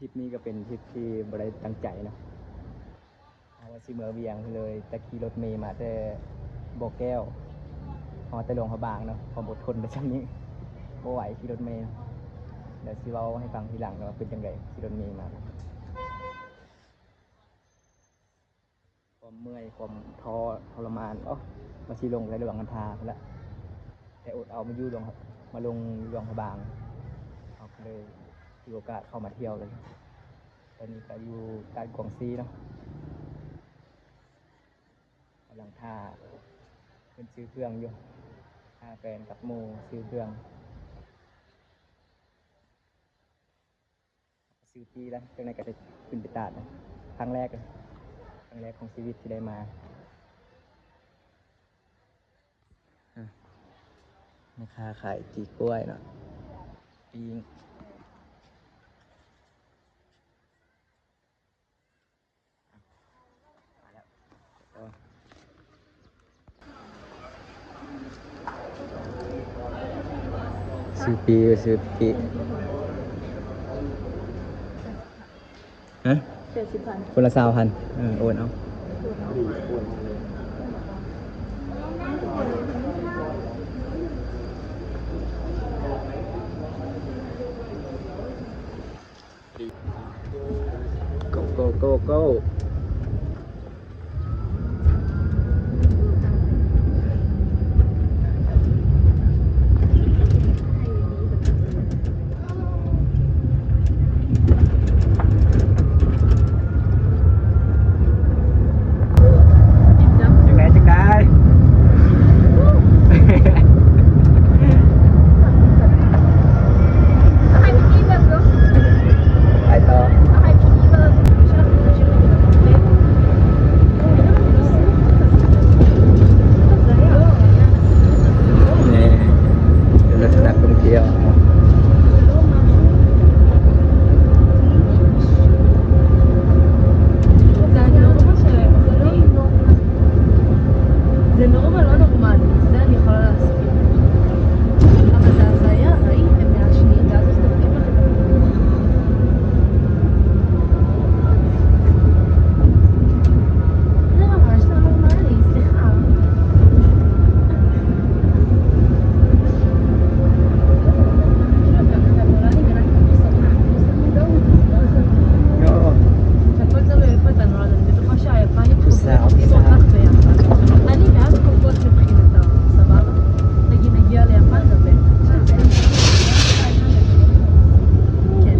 ທຣິບນີ້ກໍເປັນທຣິບທີ່ບໍ່ໄດ້ຕັ້ງໃຈເນາະ ເຮົາວ່າຊິເມືອວຽງເລີຍ ແຕ່ຂີ່ລົດເມມາແຕ່ບໍ່ແກ້ວ ຮອດແຕ່ຫຼວງພະບາງເນາະ ຄວາມອົດທົນໄດ້ຊ່ຳນີ້ ບໍ່ໄຫວຂີ່ລົດເມ. ດຽວຊິເວົ້າໃຫ້ຟັງທີຫຼັງວ່າເປັນຈັ່ງໃດຂີ່ລົດເມມາ. ຄວາມເມື່ອຍ ຄວາມທໍ້ທໍລະມານ ໂອ້ ວ່າຊິລົງແຕ່ຫຼວງນ້ຳທາພຸ້ນລະ ແຕ່ອົດເອົາມາຢູ່ຫຼວງ ມາລົງຫຼວງພະບາງ ເຮົາກໍເລີຍຖືໂອກາດເຂົ້າມາທ່ຽວເລີຍ. ຕອນນີ້ກໍຢູ່ກາດກວາງຊີເນາະ ກຳລັງຖ້າເພິ່ນຊື້ເຄື່ອງຢູ່ ຖ້າແຟນກັບໝູ່ຊື້ເຄື່ອງ. ສິບປີແລ້ວ ຈັ່ງໃດກໍໄດ້ຂຶ້ນໄປຕາດນະ ຄັ້ງແລກ ຄັ້ງແລກຂອງຊີວິດທີ່ໄດ້ມາ. ແມ່ຄ້າຂາຍຈີກລ້ວຍເນາະ ປີ້ງ. ຊື້ປີ້ ຊື້ປີ້ ຮະ? ເຈັດສິບພັນ ຄົນລະຊາວພັນ ເອີ ໂອນເອົາ. ໂກ ໂກ ໂກ ໂກ. ຈັ່ງໃດ ຈັ່ງໃດ? ໄປຕໍ່ ນີ້ ລັກສະນະທ່ອງທ່ຽວ. זה נורמל, לא נורמל, זה אני יכולה להסביר. אבל זה הזיה, ראיתם, מעשנים, ואז מסתכלים לכם. זה ממש לא נורמלי, סליחה. הכל תלוי איפה אתה נולד, אני בטוחה שהיפנית חוזרת איתה ביחד. אני בעד חובות מבחינתם, סבבה? נגיד נגיע ליפן, נדבר. כן.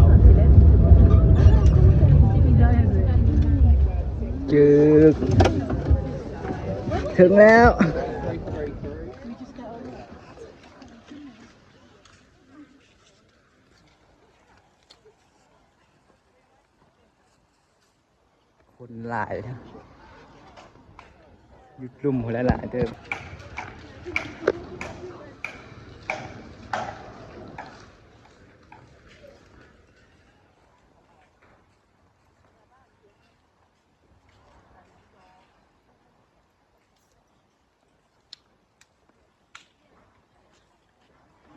שמתי לב. ຈຶ່ກ ເຖິງແລ້ວ. ຄົນຫຼາຍ ຢູ່ລຸ່ມພຸ້ນແຫຼະ ຫຼາຍເຕີບ.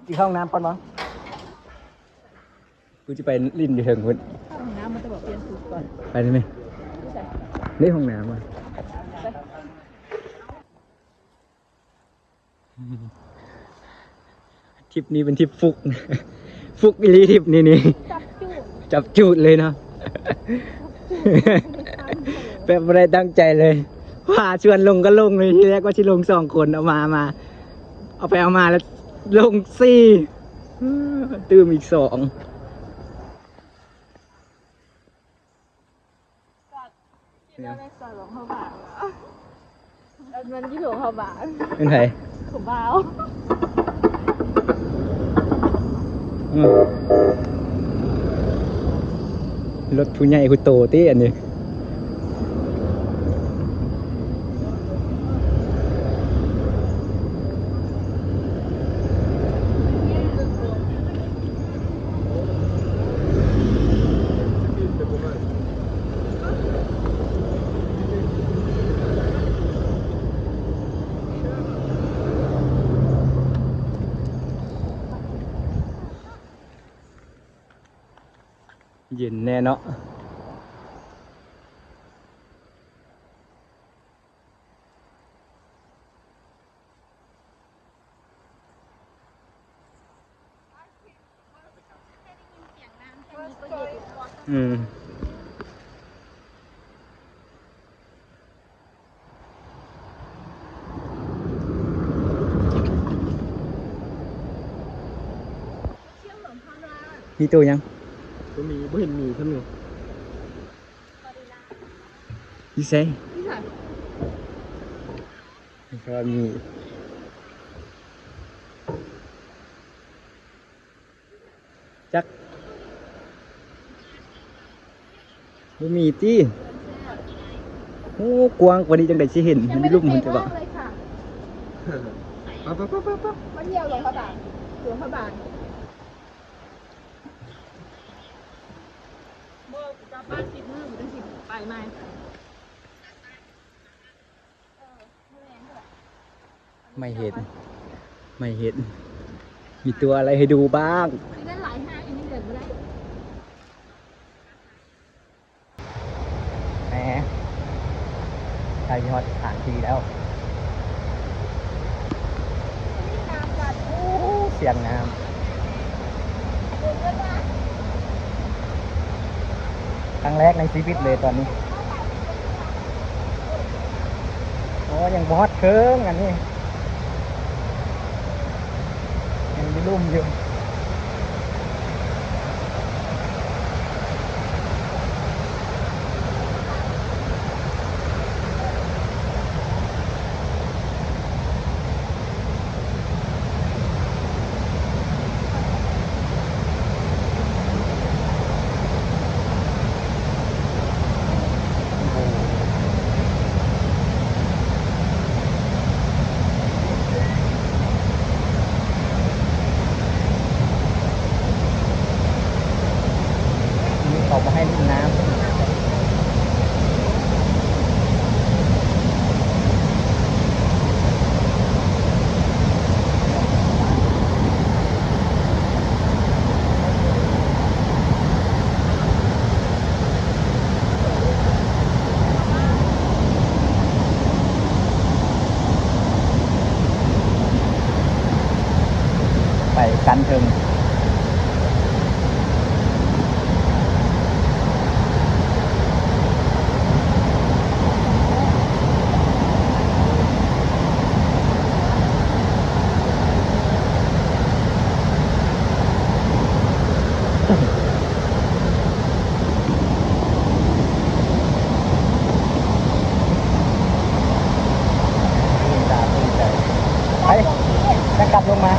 ຊິເຂົ້າຫ້ອງນ້ຳກ່ອນບໍ່? ກູຊິໄປຫຼິ້ນຢູ່ເທິງພຸ້ນ. ເຂົ້າຫ້ອງນ້ຳ ມັນຈະບອກປ່ຽນຊຸດກ່ອນ. ໄປໄດ້ໄໝ? ໃນຫ້ອງນ້ຳ. ໄປ. ທຣິບນີ້ເປັນທຣິບຟຸກ ຟຸກອີ່ຫຼີ ທຣິບນີ້ນີ້ ຈັບຈູດ ຈັບຈູດເລີຍເນາະ ແບບບໍ່ໄດ້ຕັ້ງໃຈເລີຍ ພາຊວນລົງກໍລົງເລີຍ. ທີແລກວ່າຊິລົງສອງຄົນ ເອົາມາ ມາ ເອົາໄປເອົາມາແລ້ວລົງສີ່ ຕື່ມອີກສອງ. ອັນມັນຢູ່ຫຼວງພະບາງ ເປັນໃຜ? ຜູ້ບ່າວ ອືມ ລົດຜູ້ໃຫຍ່ຜູ້ໂຕຕິອັນນີ້. ເຢັນແນ່ເນາະ. ອືມ. ມີໂຕຫຍັງ? ບໍ່ມີ ບໍ່ເຫັນໝີຊ້ຳນີ້. ຢູ່ໃສ? ມີ. ຈັກ ບໍ່ມີຕິ. ໂອ້ ກວ້າງກວ່ານີ້ຈັ່ງໃດຊິເຫັນ ມັນມີລຸ່ມພຸ້ນຕິວ່າ. ໄປ ໄປ ໄປ ໄປ ໄປ ມາທ່ຽວຫຼວງພະບາງ ຫຼວງພະບາງ. ບໍ່ ກັບບ້ານສິບມື້ ຈັ່ງຊິໄປໃໝ່. ໄມ່ເຫັນ ໄມ່ເຫັນ ມີຕົວອະໄລໃຫ້ດູບ້າງ? ມີເງິນຫຼາຍຫາກ ຍັງເດີນບໍ່ໄດ້. ແໝ ໃກ້ຮອດສະຖານທີ່ແລ້ວ. ໂອ້ ສຽງງາມ. ຄັ້ງແລກໃນຊີວິດເລີຍຕອນນີ້. ໂອ້ ຍັງບໍ່ຮອດເທິງອັນນີ້ ຍັງຢູ່ລຸ່ມຢູ່. ນີ້ເຂົາບໍ່ໃຫ້ຫຼິ້ນນ້ຳ. ໄປຊັ້ນເທິງ. ໄປ ຈະກັບລົງມາ.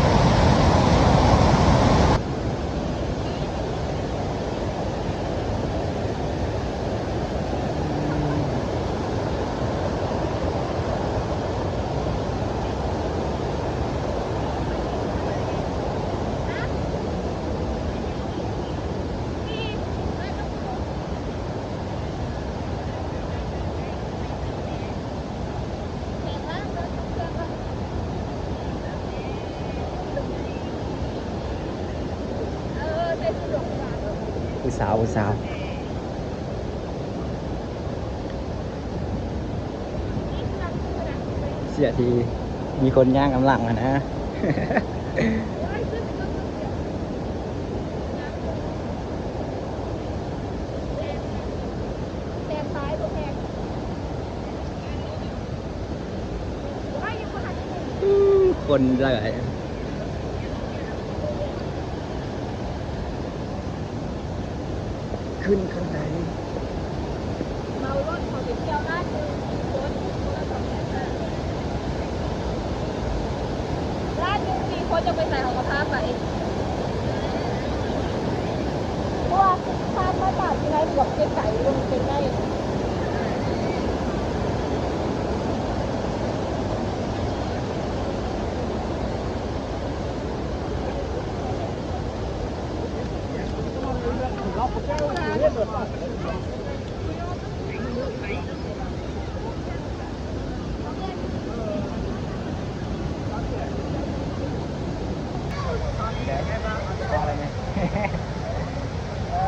ຜູ້ສາວ ຜູ້ສາວ. ເສຍທີ່ມີຄົນຍ່າງນຳຫຼັງຫັ້ນນະ. ຄົນຫຼາຍ. ຂຶ້ນຄັນໄດ. ເມົາລົດເຂົາໄປທ່ຽວຮ້ານໜຶ່ງສີ່ຄົນ ຄົນລະສອງແສນຫ້າ. ຮ້ານໜຶ່ງສີ່ຄົນ ຈະໄປໃສເຂົາກໍພາໄປ. ເພາະວ່າຂ້າມມາຕາດທີ່ໃນມັນກໍໄກໆ ມັນໄກໆ. ເອີ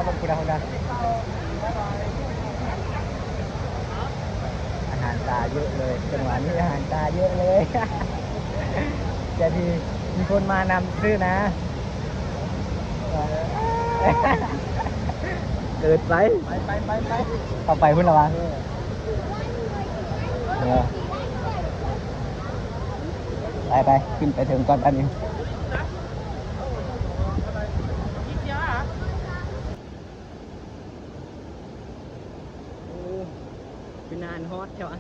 ລົງພຸ້ນນະ ອາຫານຕາເຍອະເລີຍ ຈັງຫວະນີ້ອາຫານຕາເຍອະເລີຍ ແຕ່ທີ່ມີຄົນມານຳຊື່ນະ ເກີນໄປ ໄປ ໄປ ໄປ ໄປ ເຂົ້າໄປພຸ້ນລະວະ ເອີ ເອີ ໄປ ໄປ ຂຶ້ນໄປເທິງກ່ອນບາດນີ້. ໂອ້ ຄືນານຮອດແທ້ວະ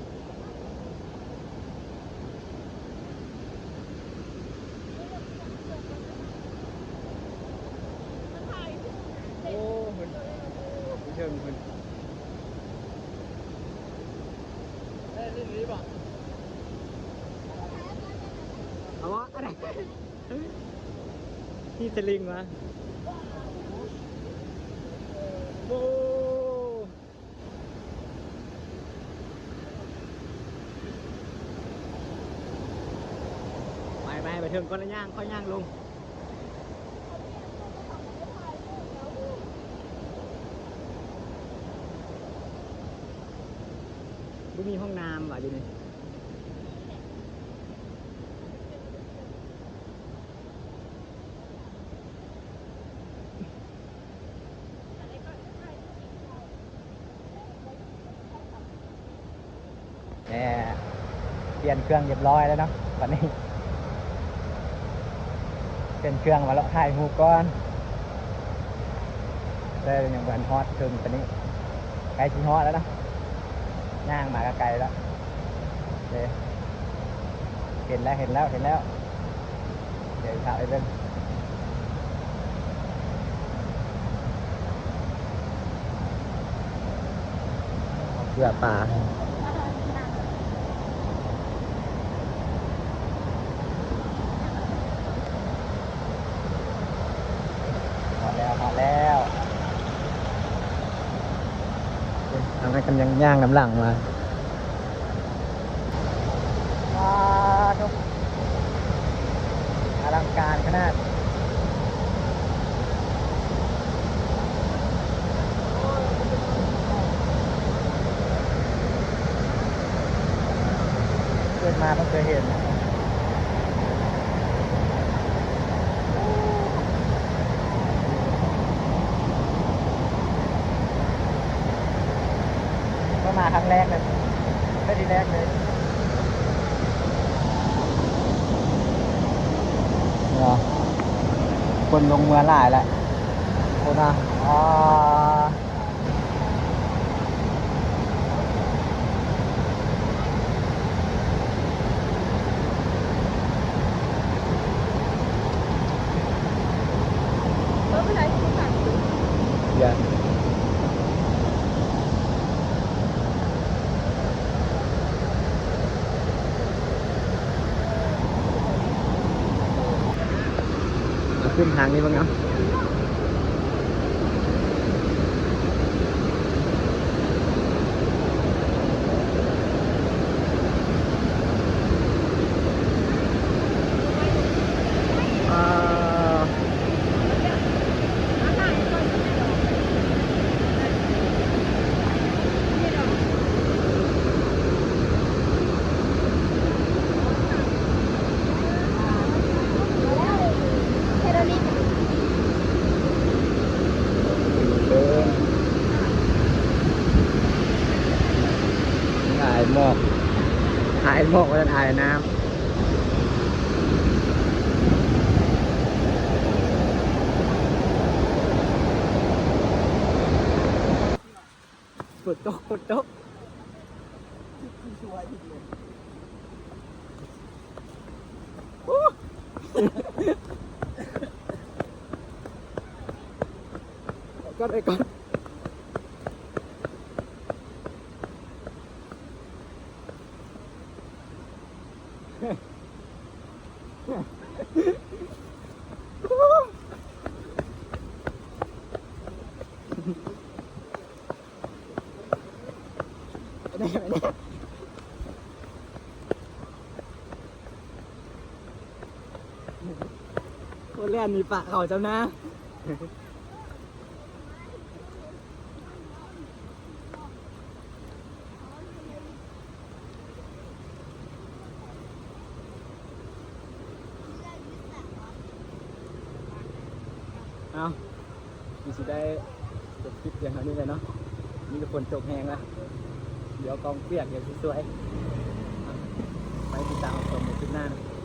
ໂອ້ ເພິ່ນ ເທິງເພິ່ນ ໄດ້ຫຼິ້ນນີ້ບໍ່ ເອົາບໍ່ ອັນໃດ ທີ່ສະລິງວະ ໂອ້ ໄປ ໄປ ໄປເຖິງກ່ອນລະຍ່າງ ຄ່ອຍຍ່າງລົງ ບໍ່ມີຫ້ອງນ້ຳຫວາ ຢູ່ນີ້. ແນ່ ປ່ຽນເຄື່ອງຮຽບຮ້ອຍແລ້ວເນາະ ບາດນີ້ ປ່ຽນເຄື່ອງມາເລາະຖ່າຍຮູບກ່ອນ ແຕ່ຍັງບໍ່ທັນຮອດເຖິງປານນີ້ ໃກ້ຊິຮອດແລ້ວເນາະ ຍ່າງມາກໍໄກແລ້ວ. ເດ້ ເຫັນແລ້ວ ເຫັນແລ້ວ ເຫັນແລ້ວ ດຽວພາໄປເບິ່ງ ເກືອປາ ຮອດແລ້ວ ຮອດແລ້ວ. ເອີຍ ອັນນັ້ນກໍຍັງຍ່າງນຳຫຼັງມາ ປາໂທ້ ອະລັງການຂະໜາດ ເກີດມາບໍ່ເຄີຍເຫັນ. ກໍມາຄັ້ງແລກເລີຍ ໄດ້ທີແລກເລີຍ ເນາະ ຄົນລົງເມືອຫຼາຍລະ ໂອ້ນະ ອາ. ມາຂຶ້ນທາງນີ້ເບິ່ງເນາະ ອ່າ. ອາຍໝອກ ອາຍໝອກວ່າຊັ້ນ ອາຍນ້ຳ. ຝົນຕົກ ຝົນຕົກ. ກ່ອນ ໄປກ່ອນ. ໂອ້ ແລ່ນໜີປະເຂົາຈ້ຳນາ. ເອົາ ຄືຊິໄດ້ຈົບຄລິບພຽງເທົ່ານີ້ແຫຼະເນາະ ມີແຕ່ຝົນຕົກແຮງລະ ດຽວກອງປຽກ ດຽວຊິຊ່ວຍ ໄປຕິດຕາມຮັບຊົມໃນຄລິບໜ້າເນາະ.